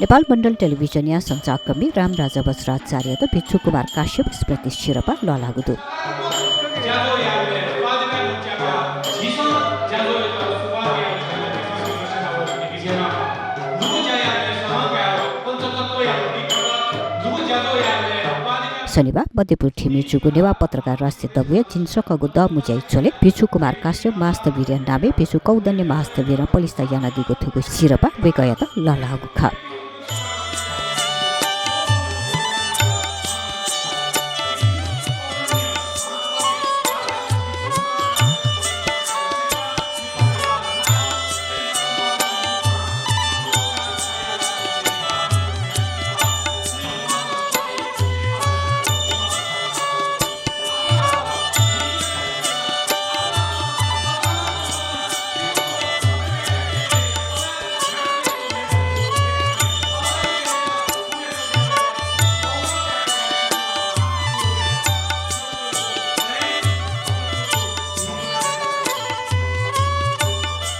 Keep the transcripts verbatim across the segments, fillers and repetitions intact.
नेपाल मण्डल टेलिभिजनया सञ्चारकर्मी रामराजा वज्राचार्ययात भिक्षु कुमार काश्यप स्मृति सिरपाः लःल्हाःगु दु। शनिबाः मध्यपुर थिमय् जूगु नेवाः पत्रकार राष्ट्रिय दबूया झिंस्वकःगु दःमुँज्याया झ्वलय् भिक्षु कुमार काश्यप महास्थविरया नामय् भिक्षु कौदण्य महास्थविरं पलिस्था यानादीगु थुगु सिरपाः वय्कःयात लःल्हाःगु खः।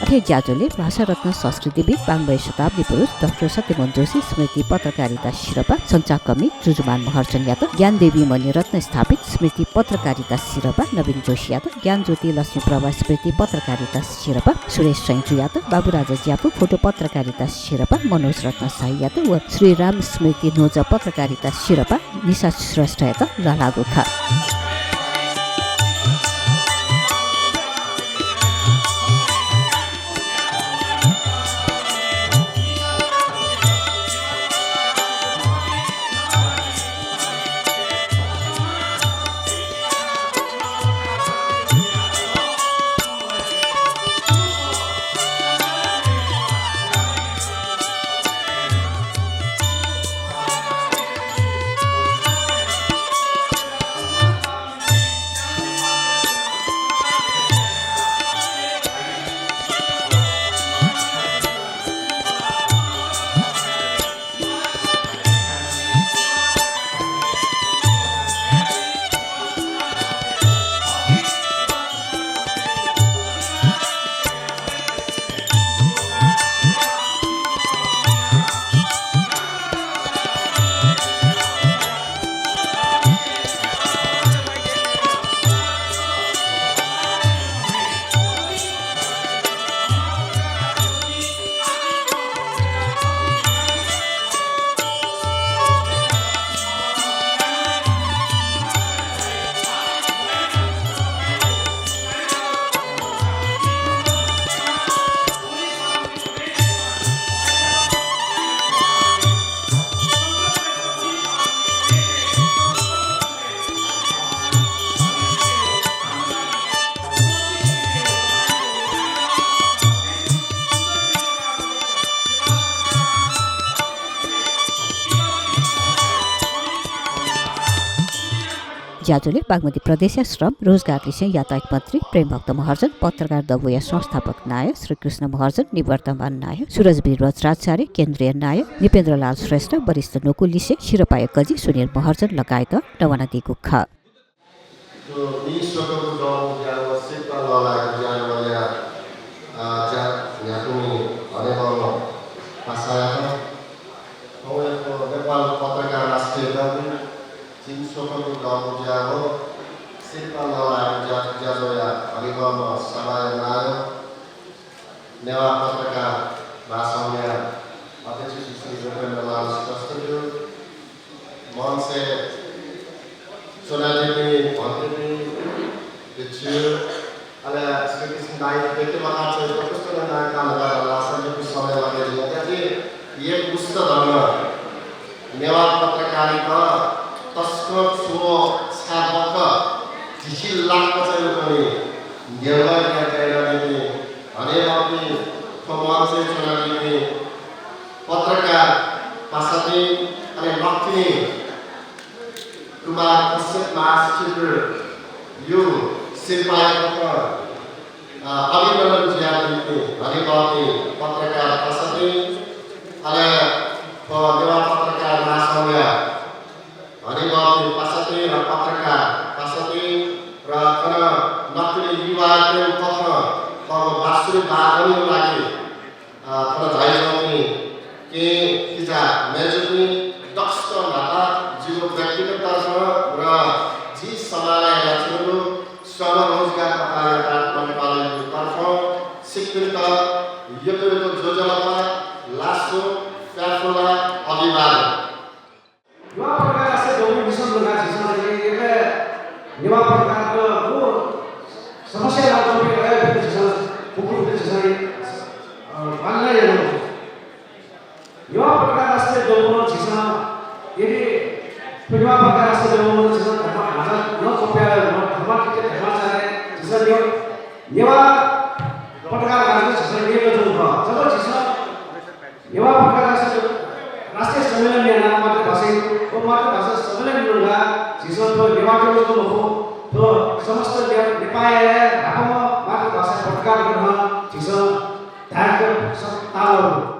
अथे ज्याझ्वलय् भाषारत्न संस्कृतिविद् वाङ्मय शताब्दी पुरुष डाक्टर सत्यमोहन जोशी स्मृति पत्रकारिता सिरपाः सञ्चारकर्मी जुजुमान महर्जनयात, ज्ञानदेवी मणिरत्न स्थापित स्मृति पत्रकारिता सिरपाः नवीन जोशीयात, ज्ञानज्योति लक्ष्मी प्रभा स्मृति पत्रकारिता सिरपाः सुरेश सैंजुयात, बाबुराजा ज्यापु फोटो पत्रकारिता सिरपाः मनोज रत्न शाहीयात व श्रीराम स्मृति न्होजा पत्रकारिता सिरपाः निशा श्रेष्ठयात लःल्हाःगु खः। ज्याझ्वलय् बागमती प्रदेशया श्रम, रोजगार लिसें यातायात मन्त्री प्रेमभक्त महर्जन, पत्रकार दबूया संस्थापक नायः श्रीकृष्ण महर्जन, निवर्तमान नायः सुरजवीर वज्राचार्य, केन्द्रीय नायः नृपेन्द्रलाल श्रेष्ठ, वरिष्ठ न्वकू लिसें सिरपाःया कजि सुनिल महर्जन लगायत दनादीगु खः। थ्व नीस्वकःगु दःमुँज्या व सिरपाः लःल्हायेगु ज्याझ्वलय्, अ, ज्या न्ह्याकूम्ह हनेबहःम्ह पासायात, थौंया थ्व नेपाल पत्रकार राष्ट्रिय दबू झिंस्वकःगु दःमुँज्या व सिरपाः लःल्हायेगु ज्या, ज्याझ्वःया हनेबहःम्ह सभाया नायः नेवाः पत्रकार महासंघया अध्यक्ष श्री नृपेन्द्रलाल श्रेष्ठज्यू, मञ्चय् च्वनादीपिं भन्तेपिं, भिक्षु, अले श्रीकृष्ण दाइ व्यक्तिगत चाहिँ प्रकृष्ट नायः का धकाः धाःसा जिपिं सबै लगे जुल। अथे हे मुष्ट धर्म नेवाः पत्रकारिता तसकं च्वः छाय् बख झिसिलाक्क चाहिँ उखुन्हु न्ह्यलय् यानादीपिं हनेबहःपिं, थ्व मञ्चय् च्वनादीपिं पत्रकार पासापिं, अले नकतिनि कुमार कश्यप महास्थविरया सिरपाःया कथं, अ, अभिनन्दन जुयादीपिं हनेबहःपिं पत्रकार पासापिं, अले थ्व नेवाः पत्रकार महासंघया हनेबहःपिं पासापिं र पत्रकार पासापिं र थन नकतिनि युवातय् कथं थःगु बाँसुरी वादनया लागि, अ, थन झायाच्वंपिं केहेँ किजा व्यक्तिगत तर्फं र झी सभाया यानाच्वंगु श्रम रोजगार तथा यातायात मन्त्रालयया तर्फं छिकपिन्त यक्व यक्व ज्वजलपा, लास्सो, प्याखुला, अभिवादन। नेवाः पत्रकार राष्ट्रिय दबू मिसन धकाः झीसं चाहिँ एक नेवाः पत्रकारत व समस्या लानाच्वंपिं अय्‌पिन्त झीसं फुक्कसित झीसं, अ, मानना यानागु। नेवाः पत्रकार राष्ट्रिय दबूनं झीसं यदि नेवाः पत्रकार राष्ट्रिय दबूनं झीसं धर्मा हानं न च्वप्याः धर्मा किते धर्माचार्य झीसं ने-, नेवाः पत्रकार राष्ट्रिय झीसं न्यंकाच्वंगु खः। जब झीसं नेवाः पत्रकार राष्ट्रिय, राष्ट्रिय सम्मेलन यानाः मातृभाषा, व मातृभाषा सम्मेलन यानाः झीसं थ्व नेवाः जक मखु, थ्व समस्त ने-, नेपाःया न्हापांम्ह मातृभाषा पत्रकार नं झीसं धायेक स-, ताल।